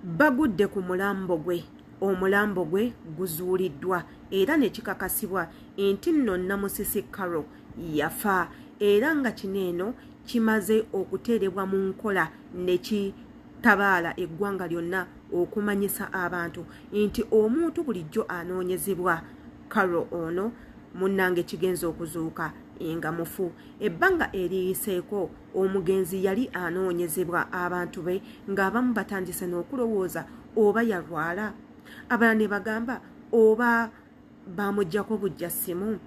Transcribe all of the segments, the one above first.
Bagudde ku mulambo gwe. Omulambo gwe guzuuliddwa era ne kikakasibwa nti nno Namusisi Carol yafa era nga kino eno kimaze okuteerebwa mu nkola ne kitabaala eggwanga lyonna okumanyisa abantu nti omuntu bulijjo anoonyezebwa Carol ono munnange kigenze okuzuuka nga mufu. Ebbanga eriyiseeko omugenzi yali anoonyezebwa abantu be ng'abamu batandise n'okulowooza oba yalwala, abalala ne bagamba oba bamuggyako bujja ssimu,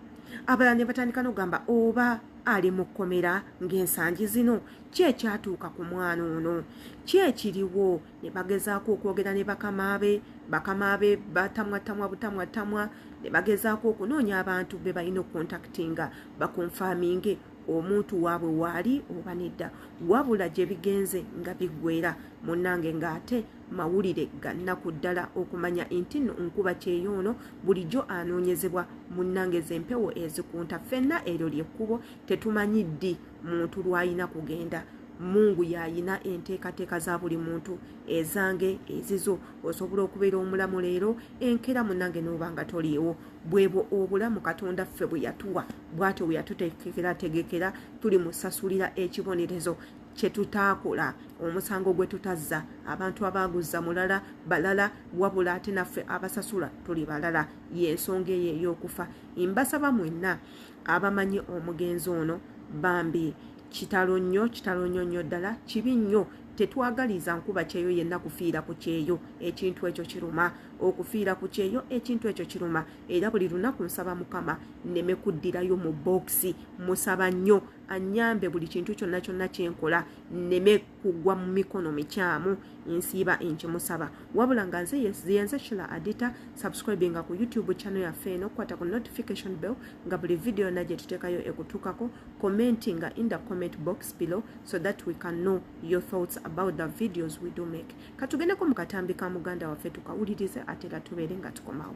abalala ne batandika n'okugamba oba ali mu kkomera ng'ensangi zino. Ki ekyatuuka ku mwana ono? Ki ekiriwo? Ne bagezaako okwogera ne bakama be, bakama be batamwatamwa butamwatamwa, ne bagezaako okunoonya abantu be balina okukontakitinga bakonfaminge omuntu waabwe waali oba nedda. Wabula gye bigenze nga biggwera munnange ng'ate mawulire ga nnaku ddala okumanya nti nno nkuba kyeyo ono bulijjo anoonyezebwa. Munnange z'empewo ezikunta ffenna, eryo ly'ekkubo, tetumanyi ddi muntu lw'alina kugenda. Mungu y'ayina enteekateeka za buli muntu, ezange, ezizo. Osobola okubeera omulamu leero, enkeera munnange n'oba nga toliiwo. Bwebwo obulamu Katonda ffe bwe yatuwa, bw'atyo bwe yatutegekerategekera. Tuli musasulira ekibonerezo kye tutaakola, omusango gwe tutazza. Abantu abaaguzza mulala balala, wabula ate naffe abasasula tuli balala. Y'ensonga eyo ey'okufa. Mbasaba mwenna abamanyi omugenzi ono, bambi kitalo nnyo, kitalo nnyo nnyo ddala, kibi nnyo. Tetwagaliza nkuba kyeyo yenna kufiira ku kyeyo. Ekintu ekyo kiruma, okufiira ku kyeyo, ekintu ekyo kiruma. Era buli lunaku nsaba Mukama nneme kuddirayo mu bookisi. Musaba nnyo annyambe buli kintu kyonna kyonna kyenkola nneme kugwa mu mikono mikyamu. Nsiiba nkimusaba. Wabula nga nze yenze Shila Adita. Subscribinga ku YouTube channel yaffe eno, kwata ku notification bell nga buli video yonna gye tuteekayo ekutuukako, commentinga in the comment box below so that we can know your thoughts about the videos we do make. Katugendeko mu katambi ka muganda waffe tukawulirize, ate era tubeere nga tukomawo.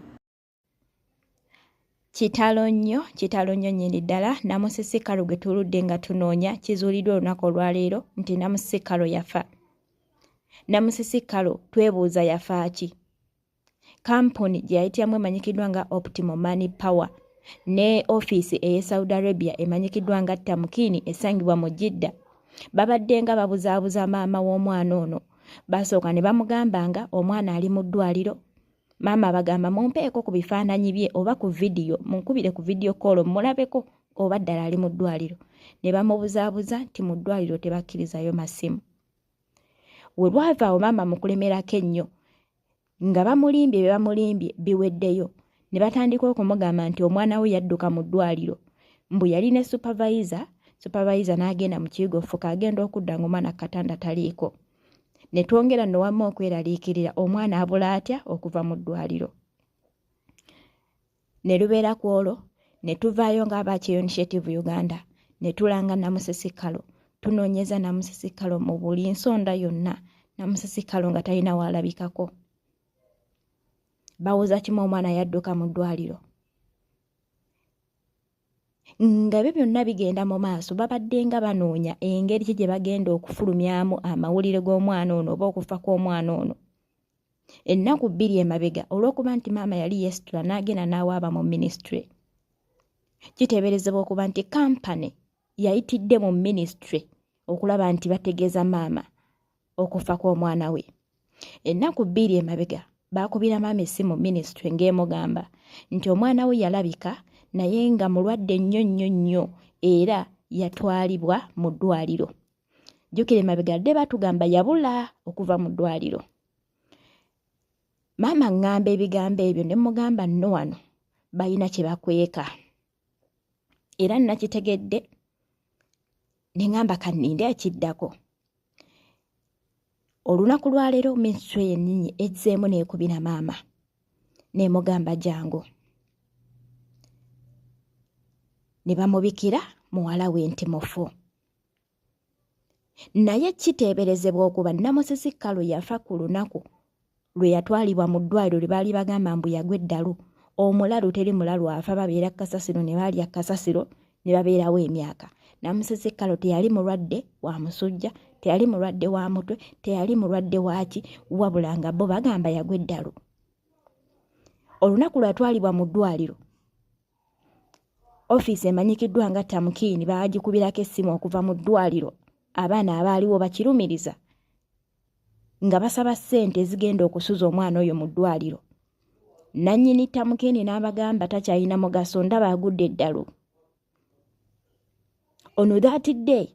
Kitalo nnyo, kitalo nnyo nnyini ddala. Namusisi Carol gwe tuludde nga tunoonya, kizuuliddwa olunaku olwaleero nti Namusisi Carol yafa. Namusisi Carol twebuuza yafa ki? Kampuni gye yayitiramu emanyikiddwa nga Optimal Money Power ne ofiisi ey'e Saudi Arabia emanyikiddwa nga Tamkini esangibwa mu Jidda babadde nga babuzaabuza maama w'omwana ono. Basooka ne bamugamba nga omwana ali mu ddwaliro. Maama abagamba, mumpeeko ku bifaananyi bye oba ku vidiyo, munkubire ku vidiyo call mulabeko oba ddala ali mu ddwaliro. Ne bamubuzaabuza nti mu ddwaliro tebakkirizayo masimu. We lwava awo maama mukulemerako ennyo nga bamulimbye, bye bamulimbye biweddeyo, ne batandika okumugamba nti omwana we yadduka mu ddwaliro, mbu yali ne supervisor, supervisor n'agenda mu kiyigo fuka, agenda okudda ng'omwana ku katanda taliiko. Ne twongera nno wamma okweraliikirira, omwana abula atya okuva mu ddwaliro? Ne lubeera ku olwo ne tuvaayo ng'aba Kyeyo Initiative Uganda ne tulanga Namusisi Carol. Tunoonyeza Namusisi Carol mu buli nsonda yonna, Namusisi Carol nga talina w'alabikako. Bawoza kimu, omwana yadduka mu ddwaliro. Nga ebyo byonna bigenda mu maaso, babadde nga banoonya engeri ki gye bagenda okufulumyamu amawulire g'omwana ono oba okufa kw'omwana ono. Ennaku 2 emabega, olw'okuba nti maama yali yeesitula n'agenda n'awaaba mu minisitule, kiteeberezebwa okuba nti kampani yayitidde mu minisitule okulaba nti bategeeza maama okufa kw'omwana we. Ennaku 2 emabega baakubira maama essimu minisitule ng'emugamba nti omwana we yalabika naye nga mulwadde nnyo nnyo nnyo era yatwalibwa mu ddwaliro. Jjukira emabega dde batugamba yabula okuva mu ddwaliro. Maama ŋŋamba ebigambo ebyo ne mugamba nno wano balina kye bakweka. Era nakitegedde ne ŋŋamba kanninde ekiddako. Olunaku lwaleero minisitule yennyini ezzeemu n'ekubira maama n'emugamba jangu. Ne bamubikira muwala we nti mufu. Naye kiteeberezebwa okuba Namusisi Carol yafa ku lunaku lwe yatwalibwa mu ddwaliro lwe baali bagamba mbu yagwa eddalu. Omulalu teri mulalu afa, babeera kasasiro ne balya kasasiro ne babeerawo emyaka. Namusisi Carol teyali mulwadde wa musujja, Teyali mulwadde wa mutwe, teyali mulwadde waaki, wabula nga bo bagamba yagwa eddalu. Olunaku lwatwalibwa mu ddwaliro, ofiisi emanyikiddwa nga Tamukiini baagikubirako essimu okuva mu ddwaliro, abaana abaaliwo bakirumiriza nga basaba ssente ezigenda okusuza omwana oyo mu ddwaliro. Nannyini Tamukiini n'abagamba takyalina mugaso, ndaba agudde eddalu. Ono that day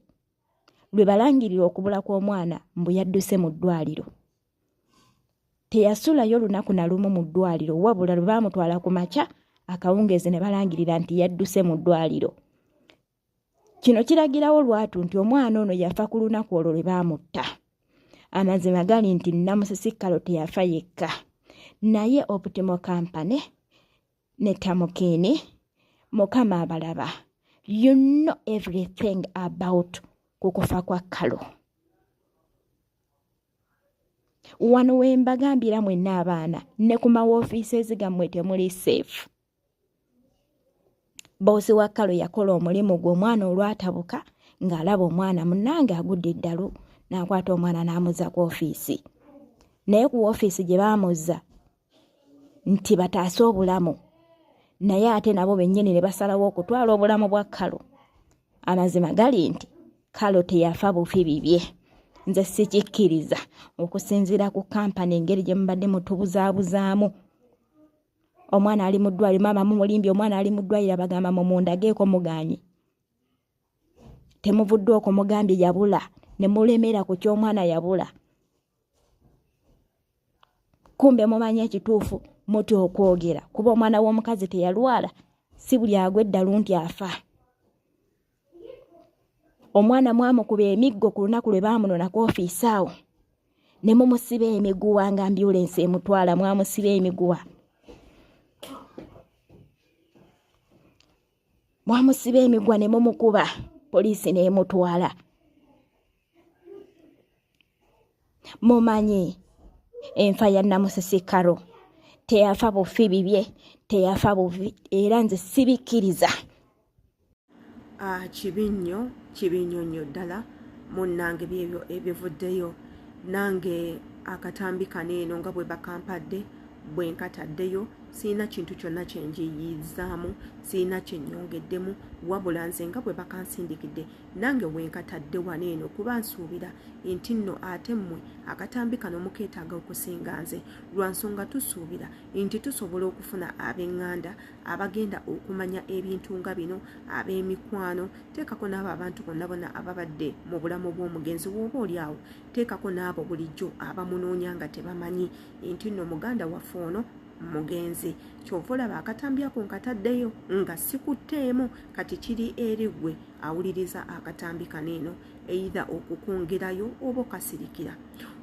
lwe balangirira okubula kw'omwana mbu yadduse mu ddwaliro. Teyasulayo lunaku na lumu mu ddwaliro, wabula lwe baamutwala ku makya akawungeezi ne balangirira nti yadduse mu ddwaliro. Kino kiragirawo lwatu nti omwana ono yafa ku lunaku olwo lwe baamutta. Amazima gali nti Namusisi Kalo teyafa yekka, naye Optimo Company ne Tamukiini, Mukama abalaba. You know everything about ku kufa kwa Kalo. Wano we mbagambira mwenna abaana ne ku mawoofiisi gammwe temuli safe. Boosi wa Kalo yakola omulimu gwe, omwana olwatabuka ng'alaba omwana munnange agudde eddalu, n'akwata omwana n'amuzza ku ofiisi. Naye ku ofiisi gye baamuzza nti bataase obulamu, naye ate nabo bennyini ne basalawo okutwala obulamu bwa Kalo. Amazima gali nti Kalo teyafa bufi bibye, nze sikikkiriza okusinziira ku kampani engeri gye mubadde mutubuzaabuzaamu. Omwana ali mu ddwaliro, maama mumulimbye, omwana ali mu ddwaliro, abagamba mumundageeko muganye. Temuvudde okwo mugambye yabula, ne mulemera ku ky'omwana yabula. Kumbe mumanyi ekituufu mutya okwogera, kuba omwana w'omukazi teyalwala, si buli agwa eddalu nti afa. Omwana mwamukuba emiggo ku lunaku lwe baamunona ku ofiisi awo, ne mumusiba emiguwa nga ambyulensi emutwala, mwamusiba emiguwa. Mwamusiba emiguwa ne mumukuba, poliisi n'emutwala. Mumanyi enfa ya Namusisi Karo teyafa bufi bibye, teyafa bufi, era nze sibikkiriza. Kibi nnyo, kibi nnyo nnyo ddala munnange, byebyo ebivuddeyo. Nange akatambi kano eno nga bwe bakampadde bwe nkataddeyo, sirina kintu kyonna kye njiyizzaamu, sirina kye nnyongeddemu, wabula nze nga bwe bakansindikidde nange wenkatadde wano eno, kuba nsuubira nti nno ate mmwe akatambi kano mukeetaaga okusinga nze, lwa nsonga tusuubira nti tusobola okufuna ab'eŋŋanda abagenda okumanya ebintu nga bino, ab'emikwano, teekako n'abo abantu bonna bonna ababadde mu bulamu bw'omugenzi w'oba oli awo, teekako n'abo bulijjo abamunoonya nga tebamanyi nti nno muganda waffe ono mugenzi. Kyova olaba akatambi ako nkataddeyo nga sikutteemu. Kati kiri eri ggwe awuliriza akatambi kano eno, either okukwongerayo oba okasirikira,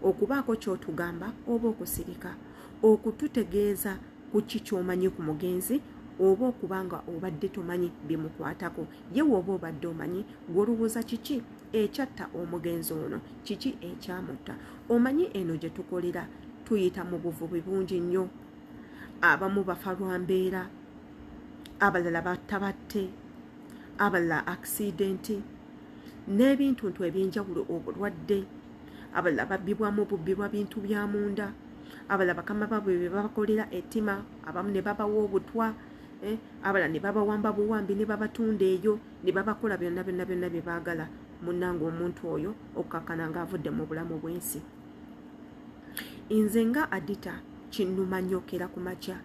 okubaako ky'otugamba oba okusirika, okututegeeza ku ki ky'omanyi ku mugenzi, oba okuba nga obadde tomanyi bimukwatako. Ye woba obadde omanyi, gw'olowooza kiki ekyatta omugenzi ono, kiki ekyamutta? Omanyi eno gye tukolera tuyita mu buvubi bungi nnyo, abamu bafa lwa mbeera, abalala battabatte, abalala akisidenti n'ebintuntu ebyenjawulo, obulwadde, abalala babbibwamu obubbibwa bintu bya munda, abalala bakama baabwe be babakolera ettima, abamu ne babawa obutwa, abalala ne babawamba buwambi ne babatunda eyo ne babakola byonna byonna byonna bye baagala. Munnange omuntu oyo okkakkana ng'avudde mu bulamu bw'ensi. Nze nga Adita kinnuma nnyo okera ku makya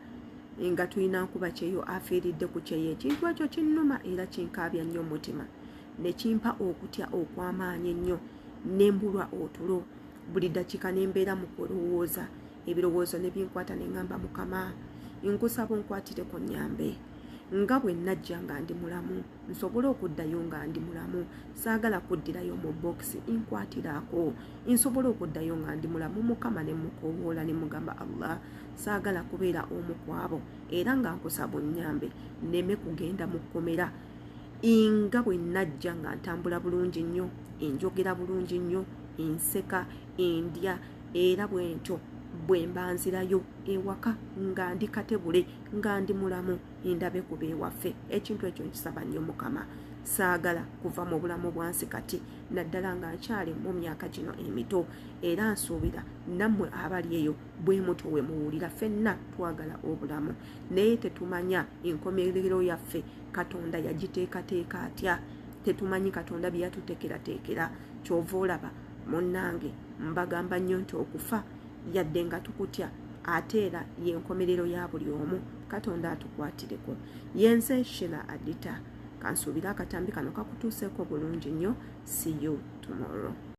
nga tulina nkuba kyeyo afiiridde ku kyeyo. Ekintu ekyo kinnuma era kinkaabya nnyo omutima, ne kimpa okutya okw'amaanyi ennyo, ne mbulwa otulo buli ddakiika, ne mbeera mu kulowooza, ebirowoozo ne binkwata, ne ŋŋamba Mukama nkusaba onkwatireko nnyambe, nga bwe najja nga ndi mulamu nsobole okuddayo nga ndi mulamu, saagala kuddirayo mu bokisi, nkwatiraako nsobole okuddayo nga ndi mulamu Mukama. Ne mukowoola ne mugamba Allah, saagala kubeera omu ku abo, era nga nkusaba onnyambe nneme kugenda mu kkomera, nga bwe najja nga ntambula bulungi nnyo, enjogera bulungi nnyo, enseka, endya, era bwentyo bwe mba nzirayo ewaka nga ndi katebule, nga ndi mulamu, ndabe ku beewaffe. Ekintu ekyo nkisaba nnyo Mukama. Saagala kuva mu bulamu bwansi kati, naddala nga nkyali mu myaka gino emito, era nsuubira nammwe abali eyo bwe mutyo we muwulira. Ffenna twagala obulamu, naye tetumanya enkomerero yaffe Katonda yagiteekateeka atya. Tetumanyi Katonda bye yatuteekerateekera. Ky'ova olaba munnange mbagamba nnyo nti okufa yadde nga tukutya, ate era y'enkomerero ya buli omu. Katonda atukwatireko. Yenze Shela Adita, kansuubire akatambi kano kakutuuseeko bulungi nnyo. See you tomorrow.